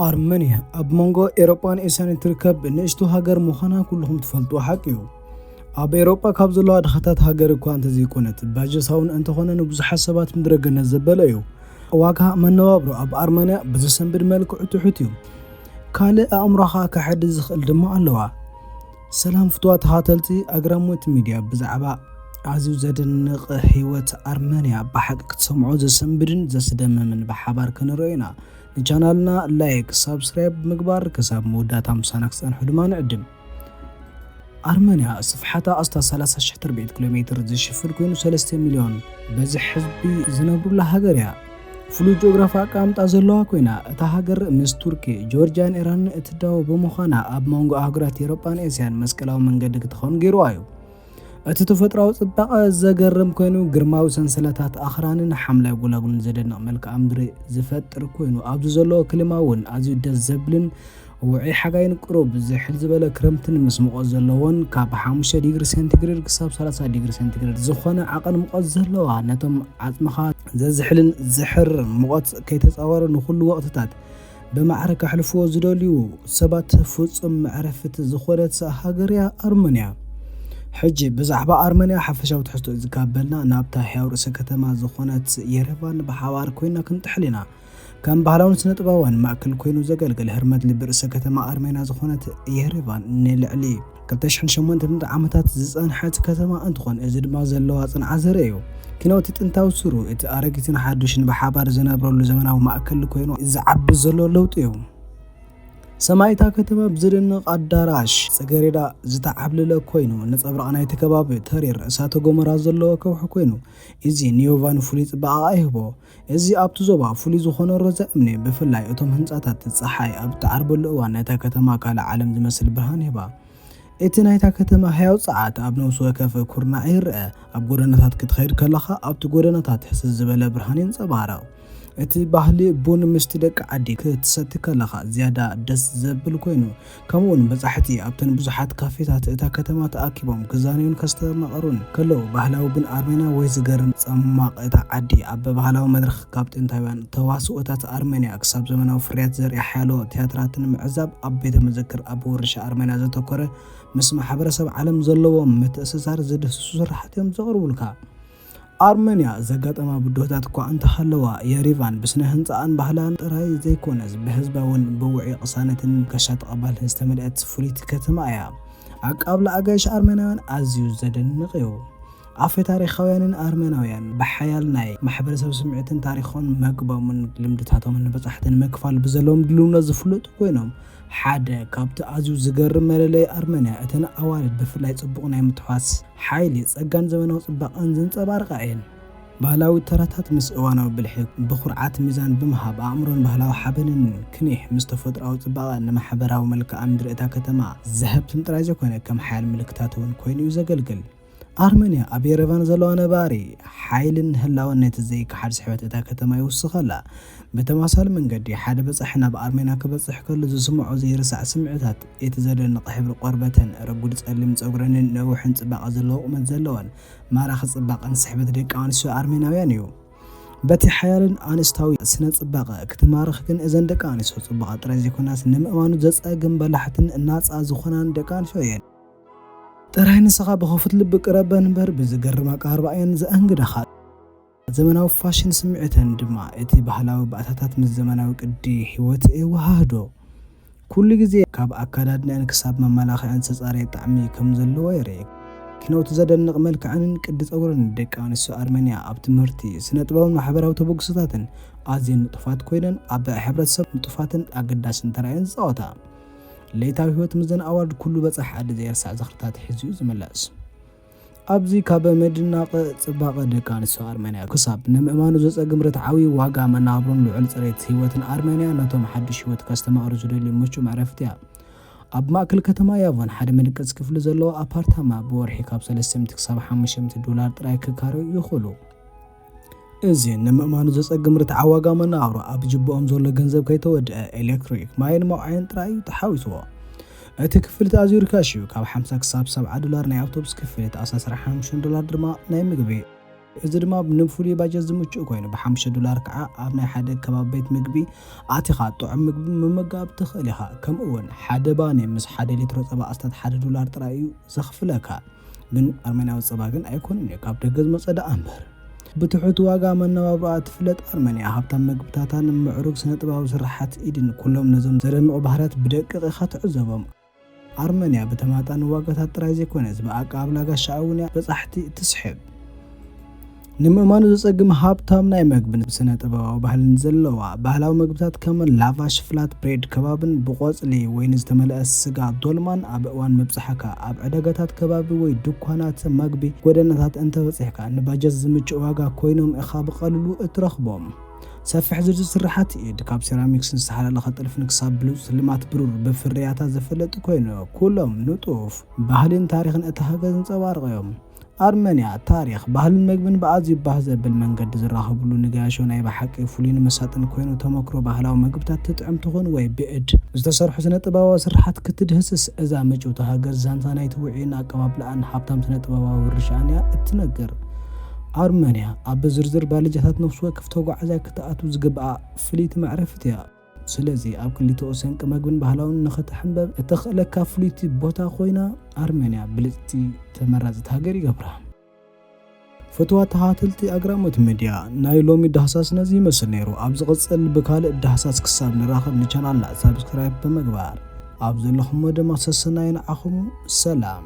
ኣርመንያ ኣብ መንጎ ኤሮጳን ኤስያን እትርከብ ንእሽቶ ሃገር ምዃና ኩልኹም ትፈልጥዎ ሓቂ እዩ። ኣብ ኤሮጳ ካብ ዘለዋ ድኻታት ሃገር እኳ እንተዘይኮነት፣ ባጀታውን እንተኾነ ንብዙሓት ሰባት ምድረ ገነት ዘበለ እዩ። ዋጋ መነባብሮ ኣብ ኣርመንያ ብዝሰንብድ መልክዑ ትሑት እዩ። ካልእ ኣእምሮኻ ከሐድስ ዝኽእል ድማ ኣለዋ። ሰላም ፍቱዋት ተኻተልቲ ኣግራሞት ሚድያ፣ ብዛዕባ ኣዝዩ ዘደንቕ ህይወት ኣርመንያ ብሓቂ ክትሰምዖ ዘሰንብድን ዘስደምምን ብሓባር ክንርኢ ኢና። ንቻናልና ላይክ፣ ሳብስክራይብ ብምግባር ክሳብ መወዳእታ ምሳና ክጸንሑ ድማ ንዕድም። ኣርመንያ ስፍሓታ ኣስታት ሰላሳ ሽሕ ትርብዒት ኪሎ ሜትር ዝሽፍን ኮይኑ፣ ሰለስተ ሚልዮን በዝሒ ህዝቢ ዝነብሩላ ሃገር እያ። ፍሉይ ጂኦግራፊ ኣቀማምጣ ዘለዋ ኮይና፣ እታ ሃገር ምስ ቱርኪ፣ ጆርጅያን ኢራንን እትዳወብ ብምዃና፣ ኣብ መንጎ ኣህጉራት ኤውሮጳን ኤስያን መስቀላዊ መንገዲ ክትኸውን ገይርዋ እዩ። እቲ ተፈጥሮኣዊ ጽባቐ ዘገርም ኮይኑ፣ ግርማዊ ሰንሰለታት ኣኽራንን ሓምላይ ጎላጉልን ዘደንቕ መልክዓ ምድሪ ዝፈጥር ኮይኑ፣ ኣብዚ ዘሎ ክሊማ እውን ኣዝዩ ደስ ዘብልን ውዑይ ሓጋይን ቁሩብ ዝሕል ዝበለ ክረምትን ምስ ሙቐት ዘለዎን፣ ካብ ሓሙሽተ ዲግሪ ሴንቲግሬድ ክሳብ ሰላሳ ዲግሪ ሴንቲግሬድ ዝኾነ ዓቐን ሙቐት ዘለዋ፣ ነቶም ዓጽምኻ ዘዝሕልን ዘሕርር ሙቐት ከይተጻወረ ንኹሉ ወቕትታት ብማዕረ ከሕልፍዎ ዝደልዩ ሰባት ፍጹም መዕረፊት ዝኾነት ሃገር እያ ኣርመንያ። ሕጂ ብዛዕባ ኣርመንያ ሓፈሻዊ ትሕዝቶ እዚ ካብ በልና፣ ናብታ ህያው ርእሰ ከተማ ዝኾነት የረቫን ብሓባር ኮይና ክንጥሕል ኢና። ከም ባህላውን ስነ-ጥበባውን ማእከል ኮይኑ ዘገልግል ህርመት ልቢ ርእሰ ከተማ ኣርሜንያ ዝኾነት የሬቫን ንልዕሊ ክልተ ሽሕን ሸሞንተ ሚእትን ዓመታት ዝጸንሐት ከተማ እንትኾን፣ እዚ ድማ ዘለዋ ጽንዓት ዘርኢ እዩ። ኪኖ እቲ ጥንታዊ ሱሩ፣ እቲ ኣረጊትን ሓዱሽን ብሓባር ዝነብረሉ ዘመናዊ ማእከል ኮይኑ ዝዓቢ ዘሎ ለውጢ እዩ። ሰማይ እታ ከተማ ብዝደንቕ ኣዳራሽ ጽጌረዳ ዝተዓብለለ ኮይኑ፣ ነጸብራቕ ናይቲ ከባቢ ተሪር እሳተ ጎመራ ዘለዎ ከውሒ ኮይኑ፣ እዚ ንዮቫን ፍሉይ ጽባቐ ይህቦ። እዚ ኣብቲ ዞባ ፍሉይ ዝኾነ ሮዛ እምኒ፣ ብፍላይ እቶም ህንጻታት ጸሓይ ኣብ እትዓርበሉ እዋን፣ ነታ ከተማ ካልእ ዓለም ዝመስል ብርሃን ይህባ። እቲ ናይታ ከተማ ህያው ጸዓት ኣብ ነፍሲ ወከፍ ኩርናዕ ይርአ። ኣብ ጎደናታት ክትኸይድ ከለኻ፣ ኣብቲ ጎደናታት ህስስ ዝበለ ብርሃን ይንጸባረቕ። እቲ ባህሊ ቡን ምስቲ ደቂ ዓዲ ክትሰቲ ከለኻ ዝያዳ ደስ ዘብል ኮይኑ፣ ከምኡውን በጻሕቲ ኣብተን ብዙሓት ካፌታት እታ ከተማ ተኣኪቦም ክዛነዩን ከስተማቕሩን ከለዉ፣ ባህላዊ ቡን ኣርሜንያ ወይ ዝገርም ጸማቕ እታ ዓዲ ኣብ ባህላዊ መድረኽ፣ ካብ ጥንታውያን ተዋስኦታት ኣርሜንያ ክሳብ ዘመናዊ ፍርያት ዘርኢ ሓያሎ ትያትራትን ምዕዛብ ኣብ ቤተ መዘክር ኣብ ውርሻ ኣርሜንያ ዘተኮረ ምስ ማሕበረሰብ ዓለም ዘለዎ ምትእስሳር ዝድህስሱ ስራሓት እዮም ዘቕርቡልካ። ኣርመንያ ዘጋጠማ ብድሆታት እኳ እንተሃለዋ፣ የሪቫን ብስነ ህንጻኣን ባህላን ጥራይ ዘይኮነስ፣ ብህዝባ እውን ብውዑይ ቅሳነትን ጋሻ ተቐባልነትን ዝተመልአት ፍልይቲ ከተማ እያ። ኣቀባብላ ኣጋይሽ ኣርመናውያን ኣዝዩ ዘደንቕ እዩ። ኣፈ ታሪኻውያንን ኣርመናውያን ብሓያል ናይ ማሕበረሰብ ስምዒትን ታሪኾን መግቦምን ልምድታቶምን ንበጻሕቲ ንምክፋል ብዘለዎም ድልውነት ዝፍለጡ ኮይኖም፣ ሓደ ካብቲ ኣዝዩ ዝገርም መለለዪ ኣርመንያ፣ እተን ኣዋልድ ብፍላይ ጽቡቕ ናይ ምትሕዋስ ሓይሊ፣ ጸጋን ዘመናዊ ጽባቐን ዘንጸባርቓ እየን። ባህላዊ ተራታት ምስ እዋናዊ ብልሒ ብኹርዓት ሚዛን ብምሃብ፣ ኣእምሮን ባህላዊ ሓበንን ክኒሕ ምስ ተፈጥሮኣዊ ጽባቐ ንማሕበራዊ መልክዓ ምድሪ እታ ከተማ ዘሀብትም ጥራይ ዘይኮነ፣ ከም ሓያል ምልክታት እውን ኮይኑ እዩ ዘገልግል። ኣርመንያ ኣብ የረቫን ዘለዋ ነባሪ ሓይልን ህላወን ነቲ ዘይከሓድ ስሕበት እታ ከተማ ይውስኸላ። ብተመሳሳሊ መንገዲ፣ ሓደ በጻሒ ናብ ኣርሜንያ ክበጽሕ ከሎ ዝስምዖ ዘይርሳዕ ስምዒታት፣ እቲ ዘደንቕ ሕብሪ ቆርበተን፣ ረጒድ ጸሊም ጸጉረንን ነዊሕን ጽባቐ ዘለዎ ቁመት ዘለወን ማራኺ ጽባቐን ስሕበት ደቂ ኣንስትዮ ኣርሜናውያን እዩ። በቲ ሓያልን ኣንስታዊ ስነ ጽባቐ ክትማርኽ ግን፣ እዘን ደቂ ኣንስትዮ ጽባቐ ጥራይ ዘይኮናስ፣ ንምእማኑ ዘጸግም በላሕትን ናጻ ዝኾናን ደቂ ኣንስትዮ እየን። ጥራይ ንስኻ ብኽፉት ልቢ ቅረበን እምበር፣ ብዝገርም ኣቀራርባ እየን ዘኣንግዳኻ። ዘመናዊ ፋሽን ስምዒተን ድማ፣ እቲ ባህላዊ ባእታታት ምስ ዘመናዊ ቅዲ ህይወት የወሃህዶ። ኩሉ ግዜ ካብ ኣከዳድናኣን ክሳብ መመላኽዐን ዝተጻረየ ጣዕሚ ከም ዘለዎ የርኢ። ኪኖ እቲ ዘደንቕ መልክዐንን ቅዲ ጸጉረን ደቂ ኣንስትዮ ኣርመንያ፣ ኣብ ትምህርቲ፣ ስነ ጥበብን ማሕበራዊ ተበግሶታትን ኣዝየን ንጡፋት ኮይነን፣ ኣብ ሕብረተሰብ ንጡፋትን ኣገዳስን ተራ እየን ዝጻወታ። ለይታዊ ህይወት ምስዘን ኣዋልድ ኩሉ በጻሒ ዓዲ ዘይርሳዕ ዝኽርታት ሒዙ እዩ ዝምለስ። ኣብዚ ካብ ምድናቕ ጽባቐ ደቂ ኣንስትዮ ኣርመንያ ክሳብ ንምእማኑ ዘጸግም ርትዓዊ ዋጋ መነባብሮን ልዑል ጽሬት ህይወትን ኣርመንያ፣ ነቶም ሓድሽ ህይወት ከስተማቕሩ ዝደልዩ ምቹእ መዕረፊት እያ። ኣብ ማእከል ከተማ ያቮን ሓደ መደቀሲ ክፍሊ ዘለዎ ኣፓርታማ ብወርሒ ካብ ሰለስተ ሚእቲ ክሳብ ሓሙሽተ ሚእቲ ዶላር ጥራይ ክካረዩ ይኽእሉ። እዚ ንምእማኑ ዘጸግም ርትዓዊ ዋጋ መነባብሮ፣ ኣብ ጅብኦም ዘሎ ገንዘብ ከይተወድአ፣ ኤሌክትሪክ፣ ማይን መውዓይን ጥራይ እዩ ተሓዊስዎ። እቲ ክፍሊት ኣዝዩ ርካሽ እዩ። ካብ ሓምሳ ክሳብ ሰብዓ ዶላር ናይ ኣውቶቡስ ክፍሊት፣ ኣስታት ዓሰርተ ሓሙሽተ ዶላር ድማ ናይ ምግቢ። እዚ ድማ ንፍሉይ ባጀት ዝምችእ ኮይኑ፣ ብ5 ዶላር ከዓ ኣብ ናይ ሓደ ከባቢ ቤት ምግቢ ኣቲኻ ጥዑም ምግቢ ምምጋብ ትኽእል ኢኻ። ከምኡ እውን ሓደ ባኒ ምስ ሓደ ሊትሮ ጸባ ኣስታት ሓደ ዶላር ጥራይ እዩ ዘኽፍለካ። ግን ኣርመንያዊ ጸባ ግን ኣይኮነን እዩ፣ ካብ ደገ ዝመጸ ደኣ እምበር። ብትሑት ዋጋ መነባብሮኣ ትፍለጥ ኣርመንያ፣ ሃብታም ምግብታታን ምዕሩግ ስነ ጥበባዊ ስርሓት ኢድን፣ ኩሎም ነዞም ዘደንቑ ባህርያት ብደቂቕ ኢኻ ትዕዘቦም። ኣርመንያ ብተመጣጣኒ ዋጋታት ጥራይ ዘይኮነስ፣ ብኣቀባብላ ጋሻ እውን እያ በጻሕቲ እትስሕብ። ንምእማኑ ዘጸግም ሃብታም ናይ መግብን ስነ ጥበባዊ ባህልን ዘለዋ፣ ባህላዊ መግብታት ከም ላቫሽ ፍላት ብሬድ ከባብን ብቆጽሊ ወይኒ ዝተመልአ ስጋ ዶልማን፣ ኣብ እዋን ምብጻሕካ ኣብ ዕዳጋታት ከባቢ ወይ ድኳናት መግቢ ጎደናታት እንተበጺሕካ፣ ንባጀት ዝምችእ ዋጋ ኮይኖም ኢኻ ብቐልሉ እትረኽቦም። ሰፊሕ ዝርዝር ስርሓት ኢድ፣ ካብ ሴራሚክስን ዝተሓላለኸ ጥልፍን ክሳብ ብሉጽ ስልማት ብሩር፣ ብፍርያታ ዝፍለጥ ኮይኑ፣ ኩሎም ንጡፍ ባህልን ታሪኽን እታ ሃገር ዘንጸባርቑ እዮም። ኣርመንያ፣ ታሪኽ፣ ባህልን መግብን ብኣዝዩ ባህ ዘብል መንገዲ ዝራኸብሉ፣ ንገያሾ ናይ ብሓቂ ፍሉይን መሳጥን ኮይኑ፣ ተመክሮ ባህላዊ መግብታት ትጥዕም ትኹን ወይ ብእድ ዝተሰርሑ ስነ ጥበባዊ ስርሓት ክትድህስስ፣ እዛ ምጭውቲ ሃገር ዛንታ ናይቲ ውዑይን ኣቀባብላኣን ሃብታም ስነ ጥበባዊ ውርሻኣን እያ እትነግር። ኣርመንያ፣ ኣብ ዝርዝር ባልጃታት ነፍሲ ወከፍ ተጓዓዛይ ክትኣቱ ዝግብኣ ፍልይቲ መዕረፊት እያ። ስለዚ ኣብ ክልቲኡ ሰንቂ መግብን ባህላውን ንኽትሕንበብ እተኽእለካ ፍልይቲ ቦታ ኮይና፣ ኣርመንያ ብልጽቲ ተመራጺት ሃገር ይገብራ። ፍትዋት ተኸታተልቲ ኣግራሞት ሚድያ፣ ናይ ሎሚ ዳህሳስ ነዚ ይመስል ነይሩ። ኣብ ዝቕጽል ብካልእ ዳህሳስ ክሳብ ንራኸብ ንቻናልና ሳብስክራይብ ብምግባር ኣብ ዘለኹሞ ድማ ሰሰናዩ ንዓኹም። ሰላም።